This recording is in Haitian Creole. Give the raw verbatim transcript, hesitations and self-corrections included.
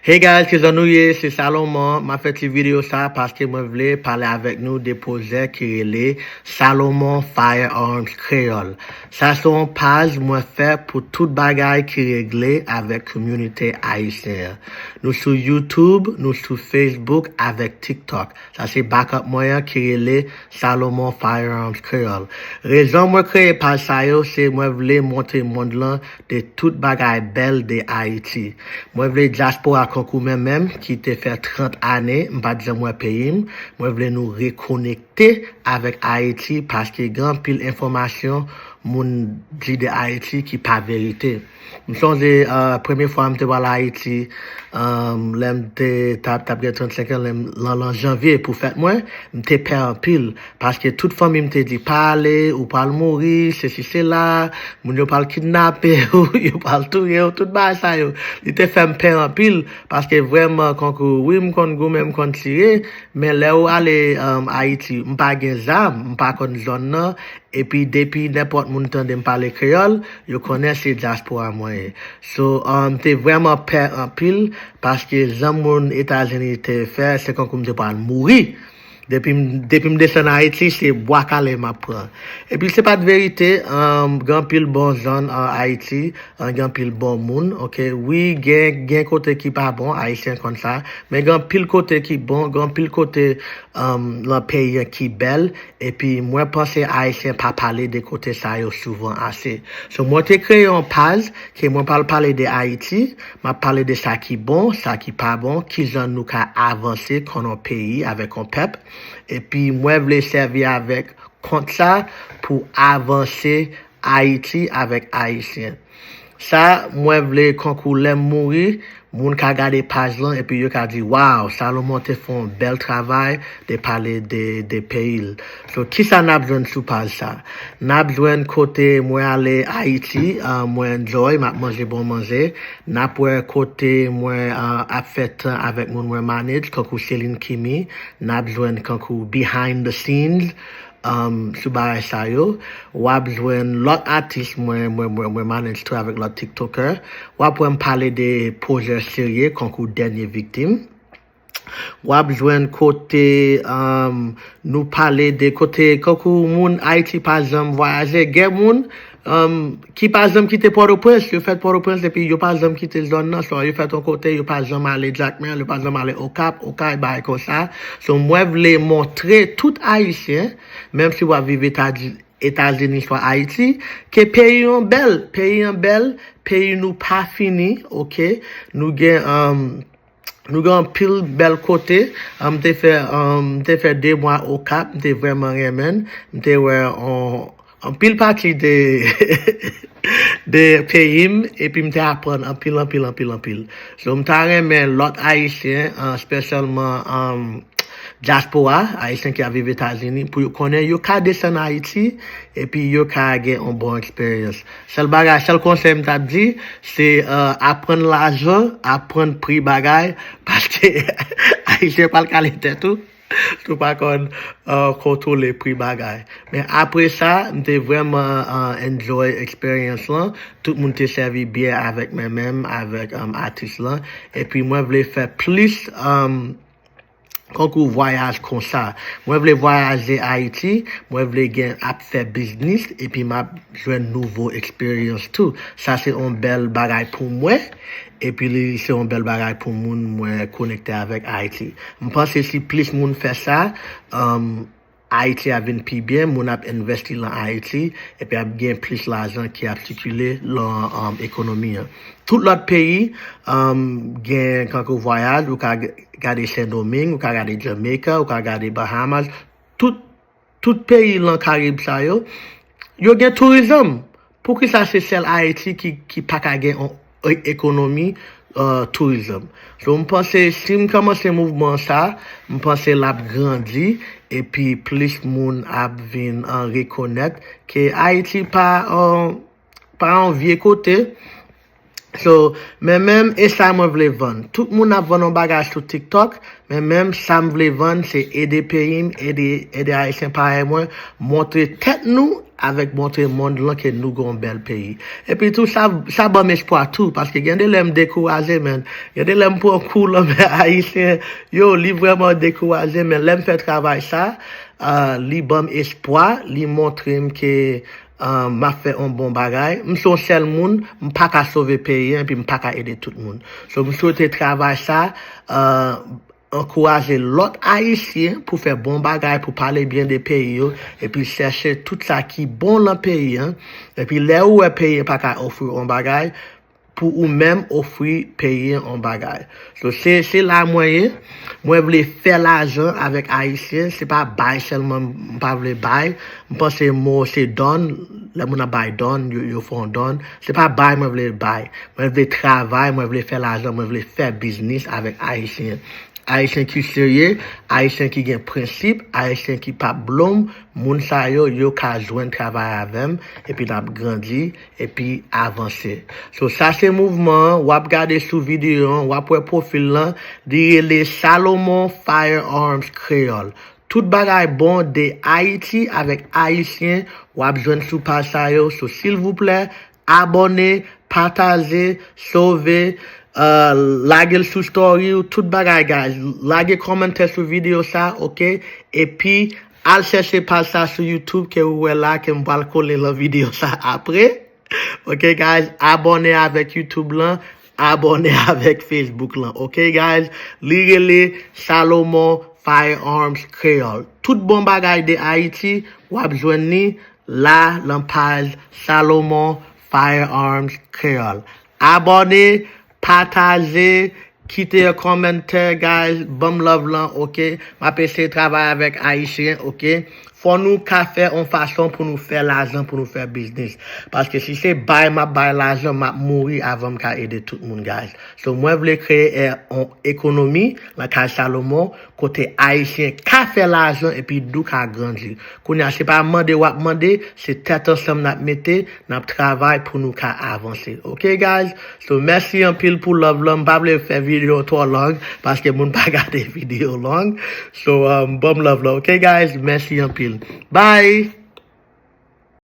Hey guys, kizan nou ye? Se Salomon. M ap fè ti videyo sa paske mwen vle pale avèk nou de pwojè ki rele Salomon Firearms Creole. Sa se yon paj mwen fè pou tout bagay ki regle avèk kominote ayisyen an. Nou sou YouTube, nou sou Facebook avèk TikTok. Sa se backup mwen an ki rele Salomon Firearms Creole. Rezon mwen kreye paj sa yo, se mwen vle montre mond lan de tout bagay bèl de Ayiti. Mwen vle dyaspora konkou mwen menm ki te fè trant ane m pa t janm wè peyi m. Mwen vle nou rekonekte avèk Ayiti paske gen anpil enfòmasyon moun di de Ayiti ki pa verite. M sonje uh, premye fwa m te pral Ayiti, um, lè m te t ap t ap gen trannsenk an, lè m lan lan janvye pou fèt mwen, m te pè anpil. Paske tout fanmi m te di, pa ale, ou pral mouri, sesi sela, moun yo pral kidnape w, yo pral touye w, tout bagay sa yo. Li te fè m pè anpil, paske vrèman, konkou, wi, m konn goumen, m konn tire, men lè ou ale um, Ayiti, m pa gen zam, m pa konn zòn nan, epi depi nenpòt moun tande m pale kreyòl, yo konnen se dyaspora mwen ye. So, um, m te vrèman pè anpil, paske jan moun Etazini te fè, se konkou m te pral mouri. Depi m, depi m desann Ayiti, se bwa kale m ap pran. Epi se pa t verite, um, gen anpil bon zòn an Ayiti, uh, gen anpil bon moun, oke. Wi, gen, gen kote ki pa bon, Ayisyen konn sa, men gen anpil kote ki bon, gen anpil kote um, lan peyi an ki bèl, epi mwen panse Ayisyen pa pale de kote sa yo souvan ase. So, mwen te kreye yon paj ke mwen pral pale de Ayiti, m ap pale de sa ki bon, sa ki pa bon, kijan nou ka avanse kon yon peyi avèk yon pèp. Epi mwen vle sèvi avèk kont sa pou avanse Ayiti avèk Ayisyen. Sa, mwen vle konkou lè m mouri, moun ka gade paj lan epi yo ka di, waw, Salomon te fè yon bèl travay de pale de, de peyi l. So, kisa n ap jwenn sou paj sa? N ap jwenn kote mwen ale Ayiti, uh, mwen enjoy, m ap manje bon manje. N ap wè kote mwen uh, ap fè tan avèk moun mwen manage, kankou Celine Kimi. N ap jwenn kankou behind the scenes, um, sou bagay sa yo. W ap jwenn lòt atis mwen, mwen, mwen, mwen manage tou avèk lòt TikToker. W ap wè m pale de pwojè serye, kankou Dènye Viktim. W ap jwenn kote um, nou pale de kote kankou moun Ayiti pa janm vwayaje. Gen moun um, ki pa janm kite Pòtoprens, yo fèt Pòtoprens epi yo pa janm kite zòn nan, swa yo fèt yon kote, yo pa janm ale Jakmèl, yo pa janm ale Okap, Okay, bagay konsa. So, mwen vle montre tout Ayisyen, menm si w ap viv Etadi-, Etazini swa Ayiti, ke peyi an bèl, peyi an bèl, peyi nou pa fini, oke? Nou gen, um, nou gen anpil bèl kote. Um, m te fè, um, m te fè de mwa Okap, m te vrèman renmen l. M te wè on, anpil pati de, de peyi m, epi m te aprann anpil, anpil, anpil, anpil. So, m ta renmen lòt Ayisyen, uh, espesyalman um, dyaspora, Ayisyen ki ap viv Etazini, pou yo konnen yo ka desann Ayiti, epi yo ka gen yon bon eksperyans. Sèl bagay, sèl konsèy m t ap di, se uh, aprann lajan, aprann pri bagay, paske Ayisyen pral kale tèt ou. Si w pa konn uh, kontwole pri bagay. Men apre sa, m te vrèman uh, enjoy eksperyans lan. Tout moun te sèvi byen avèk mwen menm, avèk um, atis lan. Epi mwen vle fè plis um, kankou vwayaj konsa. Mwen vle vwayaje Ayiti, mwen vle gen ap fè biznis, epi m ap jwenn nouvo eksperyans tou. Sa se yon bèl bagay pou mwen, epi li se yon bèl bagay pou moun mwen konekte avèk Ayiti. M panse si plis moun fè sa, um, Ayiti ap vin pi byen, moun ap envesti lan Ayiti, epi ap gen plis lajan ki ap sikile lan um, ekonomi an. Tout lòt peyi um, gen kankou vwayaj, ou ka g- gade Sendomeng, ou ka gade Jamaica, ou ka gade Bahamas, tout, tout peyi lan Karib sa yo, yo gen tourizm. Poukisa se sèl Ayiti ki, ki pa ka gen yon e- ekonomi uh, tourizm? So, m panse si m kòmanse mouvman sa, m panse l ap grandi, epi plis moun ap vin uh, rekonèt ke Ayiti pa, uh, pa yon vye kote. So, men menm e sa mwen vle vann. Tout moun ap vann yon bagay sou TikTok, men menm sa m vle vann se ede peyi m, ede, ede Ayisyen parèy mwen, montre tèt nou avèk montre mond lan ke nou gen yon bèl peyi. Epi tou sa, sa ban m espwa tou, paske gen de lè m dekouraje, men gen de lè m pran kou nan men Ayisyen, yo, li vrèman dekouraje, men lè m fè travay sa, uh, li ban m espwa, li montre m ke uh, m ap fè yon bon bagay. M se yon sèl moun, m pa ka sove peyi an, epi m pa ka ede tout moun. So, m swete travay sa, uh, ankouraje lòt Ayisyen pou fè bon bagay, pou pale byen de peyi yo, epi chèche tout sa ki bon nan peyi an. Epi lè ou wè peyi an pa ka ofri yon bagay, pou ou menm ofri peyi an yon bagay. So, se, se la mwen ye. Mwen vle fè lajan avèk Ayisyen. Se pa bay sèlman m pa vle bay. M panse mo se don. Lè moun ap bay don, yo, yo fè yon don. Se pa bay mwen vle bay. Mwen vle travay, mwen vle fè lajan, mwen vle fè biznis avèk Ayisyen. Ayisyen ki serye, Ayisyen ki gen prensip, Ayisyen ki p ap blòm, moun sa yo, yo ka jwenn travay avè m, epi n ap grandi, epi avanse. So, sa se mouvman an, w ap gade sou videyo an, w ap wè pwofil lan, li rele Salomon Firearms Kreyòl. Tout bagay bon de Ayiti avèk Ayisyen, w ap jwenn sou paj sa yo. So, silvouplè, abòne, pataje, sove, uh, lage l sou story ou, tout bagay, guys. Lage kòmantè sou videyo sa, oke? Epi, al chèche paj sa sou YouTube ke ou wè la, ke m pral kole lan videyo sa apre. Oke, guys, abòne avèk YouTube lan, abòne avèk Facebook lan, oke, guys? Li rele Salomon Firearms Kreyòl. Tout bon bagay de Ayiti, w ap jwenn li la nan paj Salomon Firearms Kreyòl. Abòne, pataje, kite yon kòmantè, guys, ban m love lan, oke? M ap eseye travay avèk Ayisyen, oke? Fò nou ka fè yon fason pou nou fè lajan, pou nou fè biznis. Paske si se bay m ap bay lajan, m ap mouri avan m ka ede tout moun, guys. So, mwen vle kreye, eh, yon ekonomi nan kay Salomon, kote Ayisyen ka fè lajan epi nou ka grandi. Kounye a, se pa mande w ap mande, se tèt ansanm n ap mete, n ap travay pou nou ka avanse. Oke, guys? So, mèsi anpil pou love lan. M pa vle fè videyo twò long, paske moun pa gade videyo long. So, um, ban m love lan. Oke, guys? Mèsi anpil. Bye!